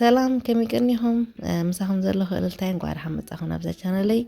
ሰላም፣ ከመይ ቀኒኹም? ምሳኹም ዘለኹ እልልታይ፣ እንኳዕ ደሓን መጻኹም ናብዛ ቻነለይ።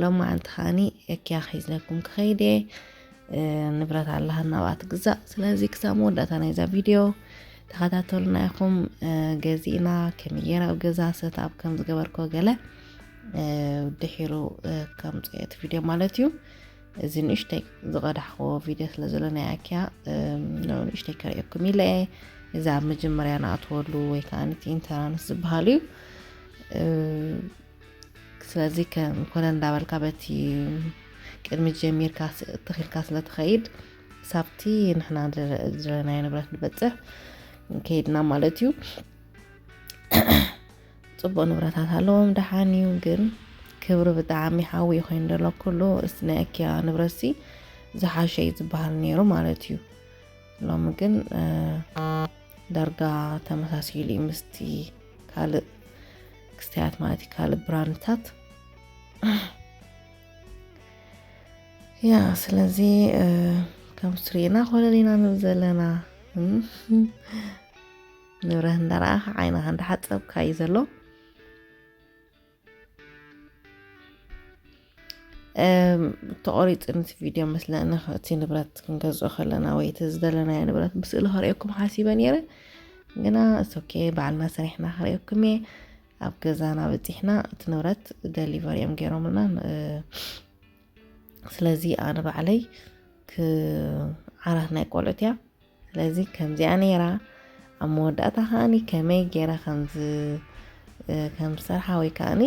ሎማዓንቲ ከዓኒ እኪያ ሒዝለኩም ክኸይድ እየ። ንብረት ኣለሃ፣ ናብኣ ትግዛእ። ስለዚ ክሳብ መወዳእታ ናይዛ ቪድዮ ተኸታተሉና ኢኹም። ገዚእና ከመይ ገይረ ኣብ ገዛ ሰትኣፕ ከም ዝገበርኮ ገለ ድሒሩ ከምፅኦ እቲ ቪድዮ ማለት እዩ። እዚ ንእሽተይ ዝቐዳሕክዎ ቪድዮ ስለ ዘሎ ናይ ኣኪያ ንእሽተይ ከርእየኩም ኢለ እየ። እዚ ኣብ መጀመርያ ንኣትወሉ ወይ ከዓ ንቲ ኢንተራንስ ዝበሃል እዩ። ስለዚ ከም ኮነ እንዳበልካ በቲ ቅድሚ ጀሚርካ ተኺልካ ስለ ትኸይድ ሳብቲ ንሕና ዝደለናዮ ንብረት ንበፅሕ ከይድና ማለት እዩ። ፅቡቅ ንብረታት ኣለዎም፣ ደሓን እዩ። ግን ክብሪ ብጣዕሚ ሓዊ ኮይኑ ዘሎ ኩሉ፣ እስቲ ናይ ኣኪያ ንብረትሲ ዝሓሸ እዩ ዝበሃል ነይሩ ማለት እዩ። ሎሚ ግን ዳርጋ ተመሳሲሉ እዩ ምስቲ ካልእ ክስታያት ማለት እዩ፣ ካልእ ብራንድታት። ያ ስለዚ ከም ትሪእና ኮለል ኢና ንብል ዘለና። ንብረት እንዳረኣኻ ዓይንኻ እንዳሓፀብካ እዩ ዘሎ። ተቆሪፁ ነቲ ቪድዮ መስለኒ፣ እቲ ንብረት ክንገዝኦ ከለና ወይ እቲ ዝደለናዮ ንብረት ብስእሊ ከርእየኩም ሓሲበ ነይረ። ግና እሶኬ ባዕልና ሰሪሕና ከርእየኩም እየ። ኣብ ገዛና በፂሕና እቲ ንብረት ደሊቨር እዮም ገይሮምልና። ስለዚ ኣነ ባዕለይ ዓራት ናይ ቆልዑት እያ። ስለዚ ከምዚኣ ነይራ። ኣብ መወዳእታ ከዓኒ ከመይ ገይረ ከምዚ ከም ዝሰርሓ ወይ ከዓኒ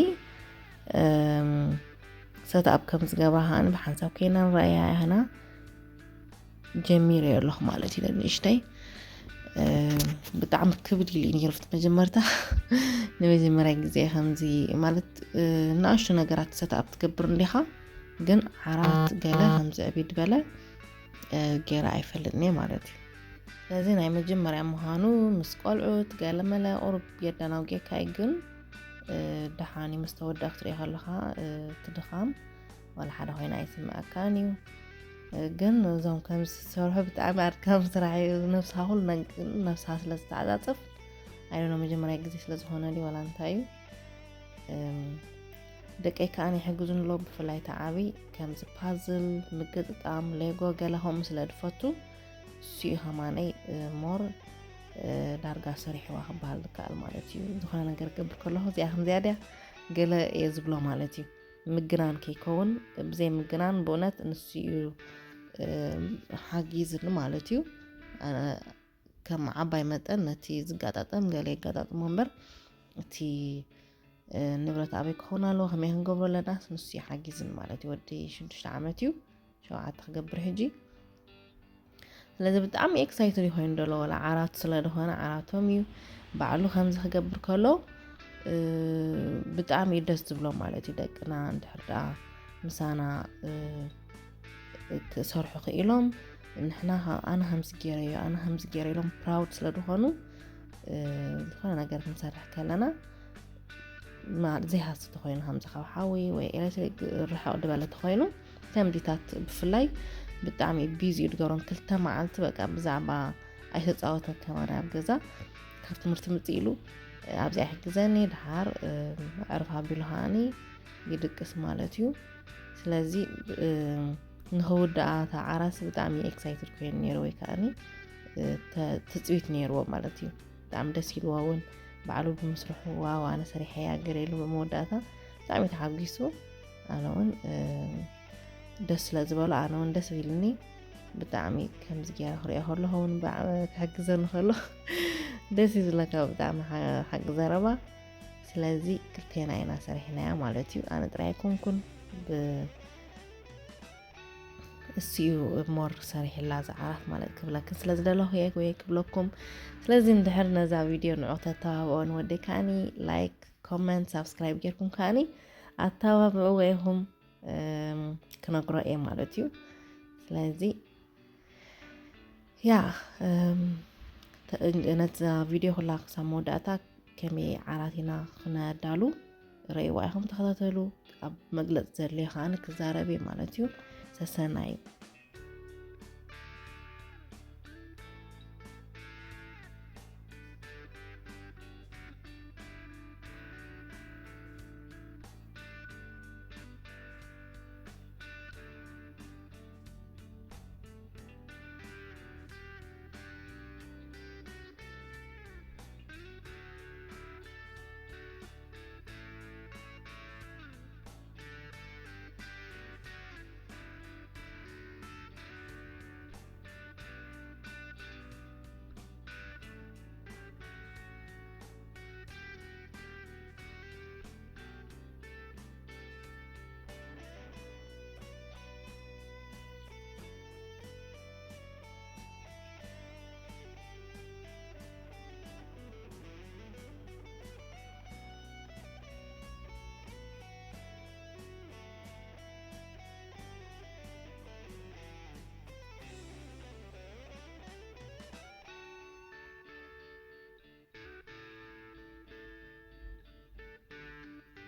ሰትኣፕ ከም ዝገብራ ከዓኒ ብሓንሳብ ኮይና ንረኣያ ያህና ጀሚረ ኣለኹ ማለት እዩ። ንእሽተይ ብጣዕሚ ክብድ ኢሉ ነይሩ ፍት መጀመርታ። ንመጀመርያ ግዜ ከምዚ ማለት ንኣሽቱ ነገራት ሰትኣፕ ትገብር እንዲኻ፣ ግን ዓራት ገለ ከምዚ ዕቢድ በለ ገይረ ኣይፈልጥን እየ ማለት እዩ። ስለዚ ናይ መጀመርያ ምዃኑ ምስ ቆልዑት ገለመለ ቁሩብ የደናጉየካ እዩ፣ ግን ደሓን እዩ። ምስ ተወዳ ክትሪኦ ከለኻ እቲ ድኻም ዋላ ሓደ ኮይኑ ኣይስምዐካን እዩ። ግን እዞም ከም ዝሰርሑ ብጣዕሚ ኣድካሚ ስራሕ እዩ። ነብስኻ ኩሉ ነብስኻ ስለ ዝተዓፃፅፍ ኣይደኖ መጀመርያ ግዜ ስለ ዝኾነ ድዩ ዋላ እንታይ እዩ። ደቀይ ከዓኒ ይሕግዙኒ ኣለዉ፣ ብፍላይ እቲ ዓብዪ ከምዚ ፓዝል ምግጥጣም ሌጎ ገለ ከምኡ ስለ ዝፈቱ እሱ እዩ ከማነይ ሞር ዳርጋ ሰሪሕዋ ክበሃል ዝከኣል ማለት እዩ። ዝኾነ ነገር ክገብር ከለኹ እዚኣ ከምዚኣ ድያ ገለ እየ ዝብሎ ማለት እዩ። ምግናን ከይከውን ብዘይ ምግናን ብእውነት ንሱ እዩ ሓጊዝኒ ማለት እዩ። ከም ዓባይ መጠን ነቲ ዝጋጣጠም ገለ የጋጣጥሞ እምበር እቲ ንብረት ኣበይ ክኸውን ኣለዎ ከመይ ክንገብሮ ኣለናስ ንሱ ይሓጊዝን ማለት እዩ። ወዲ ሽዱሽተ ዓመት እዩ፣ ሸውዓተ ክገብር ሕጂ። ስለዚ ብጣዕሚ ኤክሳይትድ ይኮይኑ ደሎ ወላ ዓራት ስለ ዝኾነ ዓራቶም እዩ ባዕሉ ከምዚ ክገብር ከሎ ብጣዕሚ እዩ ደስ ዝብሎ ማለት እዩ። ደቅና እንድሕር ደኣ ምሳና ክሰርሑ ክኢሎም ንሕና ኣነ ከምዚ ገይረዮ ኣነ ከምዚ ገይረ ኢሎም ፕራውድ ስለ ዝኾኑ ዝኾነ ነገር ክንሰርሕ ከለና ዘይሃሲ ተኮይኑ ከምዚ ካብ ሓዊ ወይ ኤሌክትሪክ ርሕቕ ዝበለ ተኮይኑ ከምዚታት ብፍላይ ብጣዕሚ ቢዚ እዩ ድገብሮም። ክልተ መዓልቲ በቃ ብዛዕባ ኣይተፃወተን ከማን ኣብ ገዛ ካብ ትምህርቲ ምፅእ ኢሉ ኣብዚኣ ይሕግዘኒ ድሓር ዕርፍ ኣቢሉ ከዓኒ ይድቅስ ማለት እዩ። ስለዚ ንኽውድኣ እታ ዓራስ ብጣዕሚ ኤክሳይትድ ኮይኑ ነይሩ ወይ ከዓኒ ትፅቢት ነይርዎ ማለት እዩ። ብጣዕሚ ደስ ኢልዎ እውን ባዕሉ ብምስርሑ ዋው ኣነ ሰሪሐያ ገለ ኢሉ ብመወዳእታ ብጣዕሚ ተሓጒሱ ኣነ እውን ደስ ስለ ዝበሎ ኣነ እውን ደስ ኢልኒ። ብጣዕሚ ከምዚ ገይረ ክሪኦ ከለኹ እውን ክሕግዘኒ ከሎ ደስ እዩ ዝብለካ ብጣዕሚ ሓቂ ዘረባ። ስለዚ ክልቴና ኢና ሰሪሕናያ ማለት እዩ። ኣነ ጥራይ ኣይኮንኩን ብ እሱ እዩ ሞር ሰሪሕላ ዝዓራት ማለት ክብለክን ስለ ዝደለኹ እየ ወይ ክብለኩም። ስለዚ እንድሕር ነዛ ቪድዮ ንዑ ተተባብኦ ንወደይ ከዓኒ ላይክ ኮመንት ሳብስክራይብ ጌርኩም ከዓኒ ኣተባብዕዎ ኢኹም ክነግሮ እየ ማለት እዩ። ስለዚ ያ ነዛ ቪድዮ ኩላ ክሳብ መወዳእታ ከመይ ዓራት ኢና ክነዳሉ ረእይዋ ኢኹም ተኸታተሉ። ኣብ መግለፂ ዘድልዮ ከዓኒ ክዛረብ እየ ማለት እዩ። ሰሰናዩ።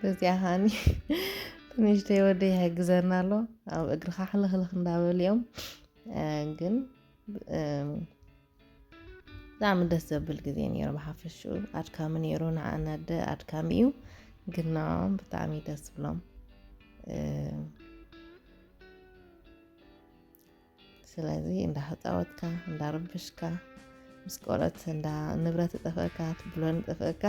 በዚኣ ከዓኒ ትንሽተይ ወደይ ይሕግዘና ኣሎ። ኣብ እግርኻ ሕልኽልኽ እንዳበሉ እዮም። እ፣ ግን፣ እ፣ ብጣዕሚ ደስ ዘብል ግዜ ነይሩ። ብሓፈሽኡ ኣድካሚ ነይሩ፣ ንዓና ኣደ ኣድካሚ እዩ፣ ግን ንዕኦም ብጣዕሚ ደስ ዝብሎም። እ፣ ስለዚ እንዳተፃወትካ፣ እንዳረበሽካ፣ ምስ ቆልዑት እንዳ ንብረት ይጠፍአካ፣ ብሎን ይጠፍአካ።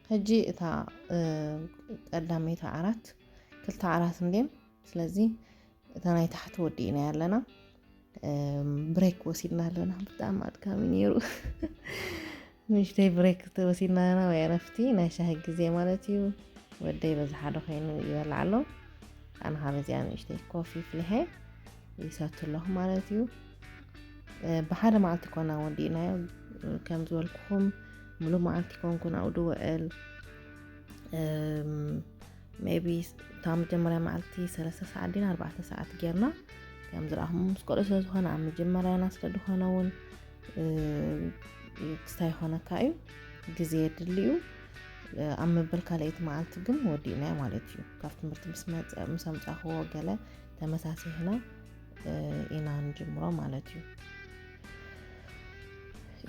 ሕጂ እታ፣ እ፣ ቀዳመይቲ ዓራት፣ ክልተ ዓራት እንድየን። ስለዚ እታ ናይ ታሕቲ ወዲእናያ ኣለና። እም፣ ብሬክ ወሲድና ኣለና። ብጣዕሚ ኣድካሚ ነይሩ። ንእሽተይ ብሬክ ወሲድና ኣለና፣ ወይ ዕረፍቲ፣ ናይ ሻሂ ግዜ ማለት እዩ። ወደይ በዚ ሓደ ኮይኑ ይበልዕ ኣሎ። ኣነ ኸዓ በዚኣ ንእሽተይ ኮፊ ፍሊሐ ይሰቱ ኣለኹ ማለት እዩ። እ፣ ብሓደ መዓልቲ ኮና ወዲእናዮ። ከም ዝበልኩኹም፣ ሙሉእ መዓልቲ ኮንኩ ናብኡ ድውዕል። እም፣ ሜቢ እታ መጀመርያ መዓልቲ ሰለስተ ሰዓት ዲና ኣርባዕተ ሰዓት ጌርና። ከም ዝረኣኹም ምስ ቆልዑ ስለ ዝኾነ፣ ኣብ መጀመርያና ስለ ዝኾነ እውን፣ እ፣ ክስታይ ይኾነካ እዩ፣ ግዜ የድሊ እዩ። እ፣ ኣብ መበል ካልኣይቲ መዓልቲ ግን ወዲእናዮ ማለት እዩ። ካብ ትምህርቲ ምስ መጸ-፣ ምስ ኣምጻኽዎ ገለ ተመሳሲሕና፣ እ፣ ኢና ንጅምሮ ማለት እዩ።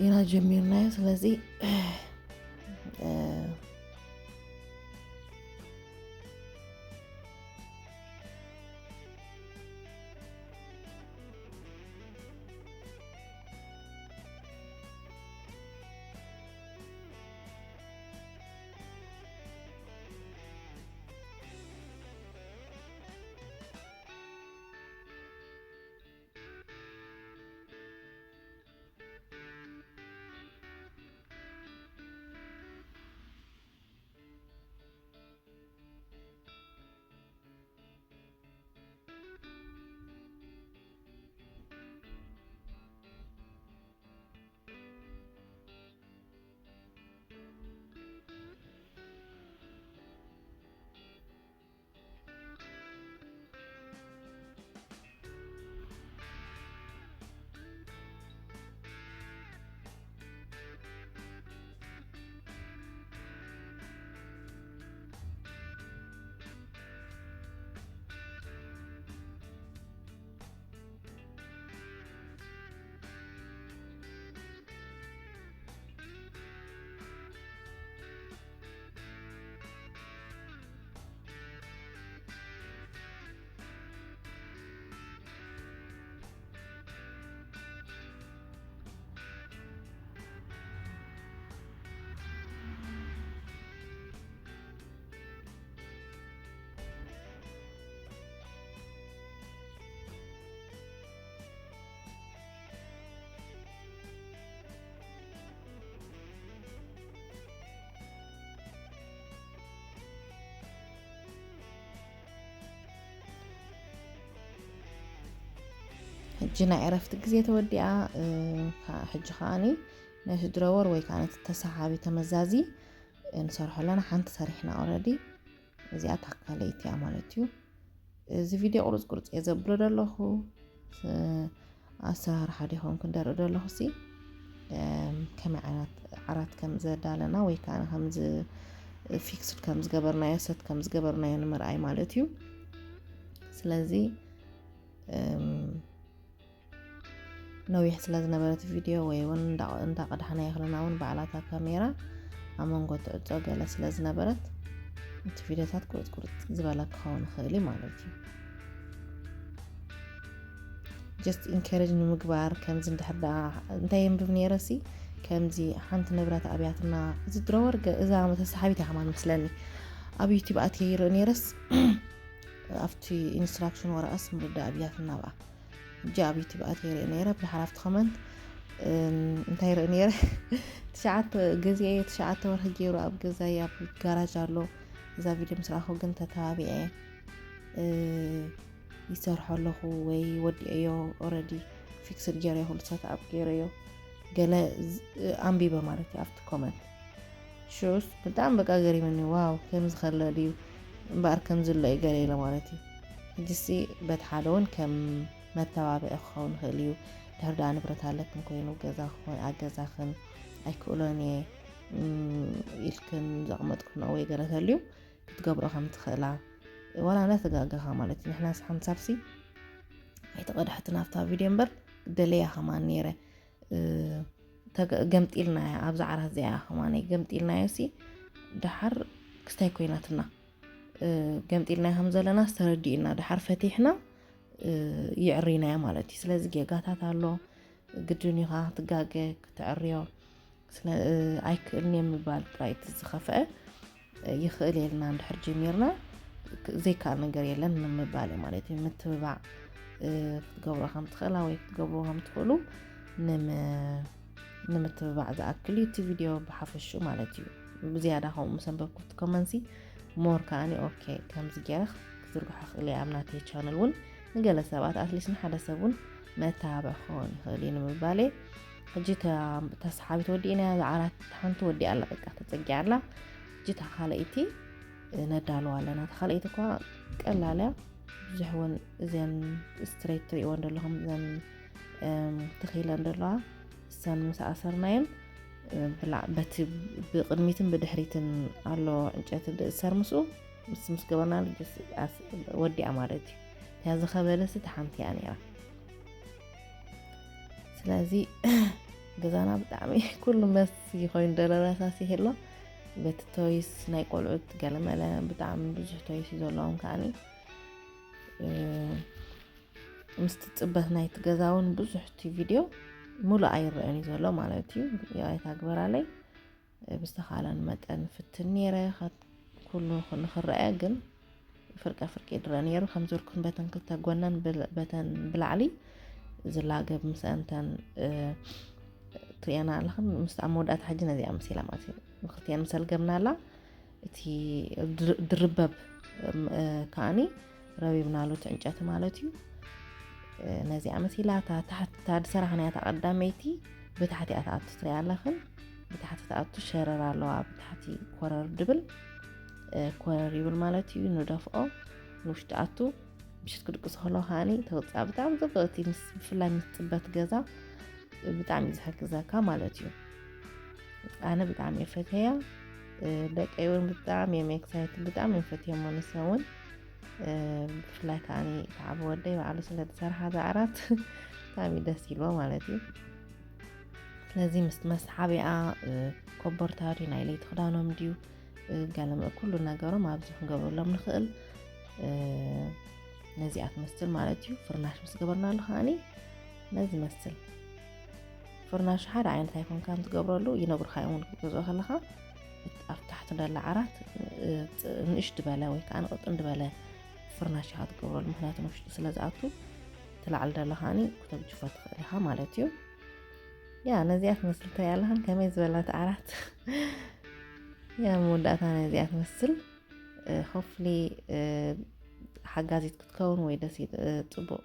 ኢና ጀሚርናዮ። ስለዚ፣ እ፣ ሕጂ ናይ ዕረፍቲ ግዜ ተወዲኣ። እ፣ ከ-፣ ሕጂ ከዓኒ ናይ ስድረ ወር ወይ ከዓ ነቲ ተሰሓቢ ተመዛዚ ንሰርሖ ኣለና። ሓንቲ ሰሪሕና ኦልሬዲ። እዚኣ እታ ካልኣይቲ እያ ማለት እዩ። እዚ ቪድዮ ቁርጽ ቁርጽ እየ ዘብሎ ዘለኹ። ስ-፣ ኣሰራርሓ ዲኹም ክንደርኢ ዘለኹ ሲ፣ እም፣ ከመይ ዓይነት ዓራት ከም ዘዳለና ወይ ከዓ ከም ዝ-፣ ፊክስድ ከም ዝገበርናዮ፣ ሰት ከም ዝገበርናዮ ንምርኣይ ማለት እዩ። ስለዚ ነዊሕ ስለ ዝነበረት ቪድዮ ወይ እውን እንዳቐዳሕና ይኽልና እውን ባዕላታ ካሜራ ኣብ መንጎ ትዕጾ ገለ ስለ ዝነበረት እቲ ቪድዮታት ቁርጥ ቁርጥ ዝበለ ክኸውን ይኽእል እዩ ማለት እዩ። ጀስት ኢንከሬጅ ንምግባር ከምዚ እንድሕር ደኣ እንታይ የንብብ ነይረ ሲ ከምዚ ሓንቲ ንብረት ኣብያትና እዚ ድሮወር እዛ መተሳሓቢት እያ ከማን መስለኒ ኣብ ዩቲብ ኣትየ ይርኢ ነይረስ ኣብቲ ኢንስትራክሽን ወረቐስ ምርዳእ ኣብያትና ብኣ እጂ ኣብ ዩቲብ ኣትየ ይርኢ ነይረ ብድሓር ኣብቲ ኮመንት እንታይ ይርኢ ነይረ ትሽዓተ ገዚኤ ትሽዓተ ወርሒ ገይሩ ኣብ ገዛይ ኣብ ጋራጅ ኣሎ እዛ ቪድዮ ምስ ረኣኹ ግን ተተባቢዐ ይሰርሖ ኣለኹ ወይ ወዲኤዮ ኦረዲ ፊክስድ ገይረዮ ኩሉ ሰት ኣፕ ገይረዮ ገለ ኣንቢበ ማለት እዩ ኣብቲ ኮመንት ሽስ ብጣዕሚ በቃ ገሪምኒ ዋው ከምዚ ከለ ድዩ እምበኣር ከምዚ ኣሎ እዩ ገለ ኢለ ማለት እዩ ሕጂሲ በቲ ሓደ እውን ከም መተባብዒ ክኸውን ይኽእል እዩ ድሕር ደኣ ንብረት ኣለክን ኮይኑ ገዛ ክኾን ኣገዛኽን ኣይክእሎን እየ ኢልክን ዘቕመጥክንኦ ወይ ገለ ተልዩ ክትገብሮ ከም ትኽእላ ዋላ እንዳተጋገኻ ማለት እዩ ንሕና ሓንሳብሲ ኣይተቐድሐትን ኣብታ ቪድዮ እምበር ደለያ ከማን ነይረ ገምጢልናያ ኣብዛ ዓራት እዚኣ ከማን ገምጢልናዮ ሲ ድሓር ክስታይ ኮይናትና ገምጢልናዮ ከም ዘለና ዝተረዲእና ድሓር ፈቲሕና ይዕሪናዮ ማለት እዩ ስለዚ ጌጋታት ኣሎ ግድን እዩ ከዓ ክትጋገ ክትዕርዮ ኣይክእልን እየ ምባል ጥራይ እቲ ዝኸፍአ ይኽእል የልና እንድሕር ጀሚርና ዘይከኣል ነገር የለን ንምባል እዩ ማለት እዩ ምትብባዕ ክትገብሮ ከም ትኽእላ ወይ ክትገብርዎ ከም ትኽእሉ ንምትብባዕ ዝኣክል እዩ እቲ ቪድዮ ብሓፈሽኡ ማለት እዩ ብዝያዳ ከምኡ ምስ ኣንበብኩ እቲ ኮመንሲ ሞር ከዓኒ ኦኬ ከምዚ ገይረ ክዝርግሖ ክእል እየ ኣብ ናተይ ቻነል እውን ንገለ ሰባት ኣትሊስት ንሓደ ሰብ እውን መተባብዒ ክኸውን ይኽእል እዩ ንምባል እየ ሕጂ ተሰሓቢት ወዲእና እዛ ዓራት ሓንቲ ወዲኣ ኣላ በቃ ተፀጊዓ ኣላ ሕጂ እታ ካልኣይቲ ነዳልዋ ኣለና እታ ካልኣይቲ እኳ ቀላል እያ ብዙሕ እውን እዘን ስትሬት ትሪእወን ዘለኹም እዘን ተኺለን ዘለዋ እሰን ምስ ኣሰርናየን በቲ ብቅድሚትን ብድሕሪትን ኣሎ ዕንጨቲ ድእሰር ምስኡ ምስ ምስ ገበርና ወዲኣ ማለት እዩ እታ ዝኸበደስ እቲ ሓንቲ እያ ነይራ ስለዚ ገዛና ብጣዕሚ ኩሉ መስ ይኮይኑ ደረራሳሲ ኣሎ በቲ ቶይስ ናይ ቆልዑት ገለመለ ብጣዕሚ ብዙሕ ቶይስ እዩ ዘለዎም ከዓኒ ምስቲ ፅበት ናይቲ ገዛ እውን ብዙሕ እቲ ቪድዮ ሙሉእ ኣይረአን እዩ ዘሎ ማለት እዩ ይቕሬታ ግበራለይ ብዝተኻለን መጠን ፍትን ነይረ ኩሉ ንኽረአ ግን ፍርቀ ፍርቂ ድረ ነይሩ ከም ዝርኩን በተን ክልተ ጎነን በተን ብላዕሊ ዝላገብ ምስአንተን ትሪአና ኣለኽን ምስ ኣብ መወዳእታ ሕጂ ነዚኣ መሲላ ማለት እዩ ንክልቲአን ምሰልገብናላ እቲ ድርበብ ከዓኒ ረቢብናሉ እቲ ዕንጨቲ ማለት እዩ ነዚኣ መሲላ እታ ድሰራሕናያ እታ ቀዳመይቲ ብታሕቲ እያ ትኣቱ ትሪኣ ኣለኽን ብታሕቲ ትኣቱ ሸረር ኣለዋ ብታሕቲ ኮረር ድብል ኮረር ይብል ማለት እዩ ንደፍኦ ንውሽጢ ኣቱ ምሽት ክድቅስ ከሎ ከዓኒ ተውፅኣ ብጣዕሚ ፅብቕቲ ምስ ብፍላይ ምስ ፅበት ገዛ ብጣዕሚ እዩ ዝሕግዘካ ማለት እዩ ኣነ ብጣዕሚ እየ ፈትያ ደቀይ እውን ብጣዕሚ እዮም ኤክሳይት ብጣዕሚ እዮም ፈትዮም ንሰ እውን ብፍላይ ከዓኒ ተዓቢ ወደይ ባዕሉ ስለ ዝሰርሓ ዝዓራት ብጣዕሚ ደስ ይልዎ ማለት እዩ ስለዚ ምስ መስሓቢኣ ኮቦርታ ድዩ ናይ ለይቲ ክዳኖም ድዩ ገለመ ኩሉ ነገሮም ኣብዚ ክንገብረሎም ንኽእል ነዚኣ ትመስል ማለት እዩ ፍርናሽ ምስ ገበርናሉ ከዓኒ ነዚ መስል ፍርናሽ ሓደ ዓይነት ኣይኮንካ ትገብረሉ ይነግሩካ እዮም ክትገዝኦ ከለካ ኣብ ታሕቲ ደላ ዓራት ንእሽ ድበለ ወይ ከዓ ንቅጥን ድበለ ፍርናሽ ኢካ ትገብረሉ ምክንያቱ ንውሽጢ ስለ ዝኣቱ ትላዕሊ ደላ ከዓኒ ክተብጅፎ ትኽእል ኢካ ማለት እዩ ያ ነዚኣ ትመስል ትሪኣ ኣለኻን ከመይ ዝበለት ዓራት ያ መወዳእታ ነዚኣ ትመስል ሆፍሊ ሓጋዚት ክትከውን ወይ ደስ ጽቡቅ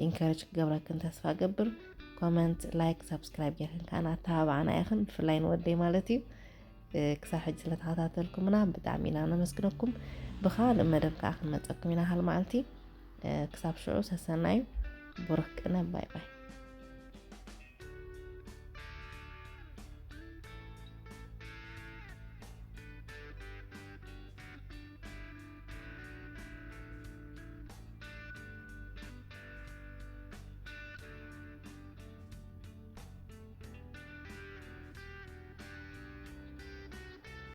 ኢንካሬጅ ክገብረክን ተስፋ ገብር ኮመንት ላይክ ሳብስክራይብ ጌርክን ከዓና ኣተባባዕና ኢኽን ብፍላይ ንወደይ ማለት እዩ ክሳብ ሕጂ ስለተኸታተልኩምና ብጣዕሚ ኢና ነመስግነኩም ብኻልእ መደብ ከዓ ክንመፀኩም ኢና ሃል መዓልቲ ክሳብ ሽዑ ሰሰናዩ ብሩክ ቅነ ባይ ባይ